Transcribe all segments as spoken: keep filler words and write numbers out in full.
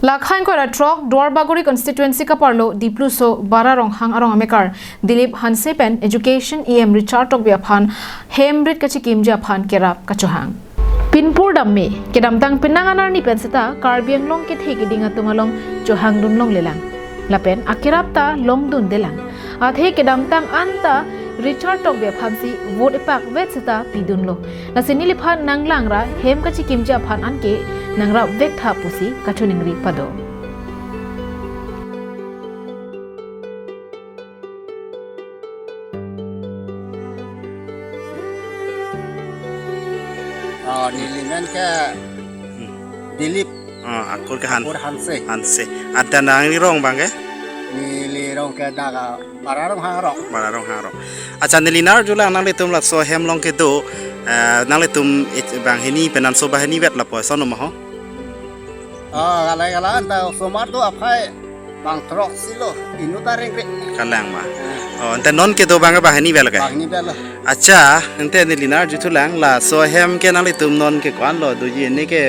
Lakhang kora throk Duarbagori constituency kaparlo Dipluso Bara Ronghang arong amekar Dilip Hanse pen Education E M Richard Tokbi aphan hem rit kachekimji aphan kerap kachohang. Pinpur damme, kedamtang penang anarni pen seta Karbi Anglong kethe keding atum along chohangdun longlelang. Lapen akerap ta longdundelang. Athe kedamtang anta Richard Tokbi aphansi vote epakvet seta pidunlo. Lasi neliphan nanglangra hem kachekimji aphan anke nangrapvek tha pusi kachoningri pado. Oh, neli men ke Dilip. Oh, akur ke Han. Akur Hanse. Hanse. Anta nangli rong abang ke? Neli rong ke dak Bara Ronghang arong. Bara Ronghang arong. Accha, neli nangarjulang, nanglitum laso hem along kedo, eh, nanglitum banghini penanso banghini vet lapu ason ma ho? Oh, kalai kalai anta osomar do aphai bang throksi lo, inut ta rengre. Kalang ma. Oh, anta non kedo abang banghini vet ke? Banghini vet lo. Accha, anta neli nangarjuthulang, laso hem ke nanglitum non ke ko-an lo doji, ne ke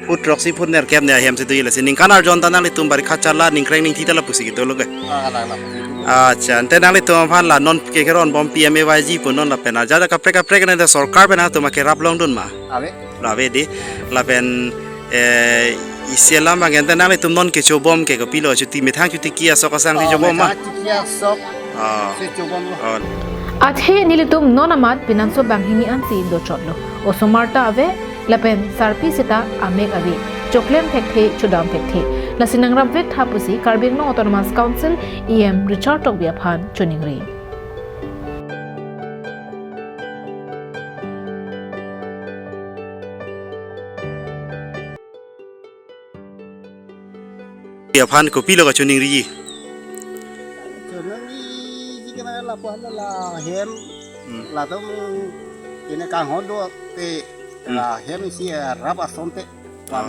phut throksi phut nerkep ne ahemsi doji, lasi ningkan arjon ta nanglitum bari kacharla ningkreng ningthi ta lapusi kedo lo ke? Ah, kalang, kalang. Accha, anta nanglitum aphan la non ke keron bom P M A Y G pu non lapen ajat kaprek kaprek ne sorkar pen atum akerap longdun ma? Ave. Ave di. Lapen, eh, isi alam abang anta nanglitum non kechobom ke kopilo, chuti methang chutiki asok asangsi chobom ma? Oh, methang chutiki asok. Ah. Si chobom lo. Oh. Athe nelitum non amat penanso banghini ansi dochotlo. Osomar ta ave, lapen sarpi seta amek ave. Choklem thekthe, chodam thekthe. Lasi nangrapvek tha pusi Karbi Anglong Autonomous Council E M Richard Tokbi aphan choningri. Aphan kopilo kachoningriji? Choningriji ke mana lapu hala la hem, hmm, latum ini kanghon do te, hmm, la hem isi rap ason te. Oh.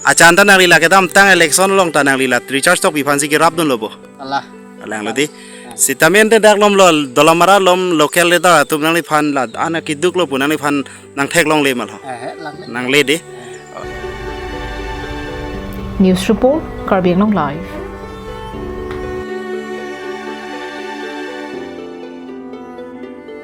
Accha, anta nangli la kedamtang election along ta nangli la Richard Tokbi aphansi kerapdunlo bo? Kalang. Kalang lo di. Ah. Sitame anta dak lom lo, Dolamara lom local leader atum nangliphan la ana keduk lo pu nangliphan nangtheklongle ma ho? Eh, eh, langle. Nangle di. News report, Karbi Anglong Live.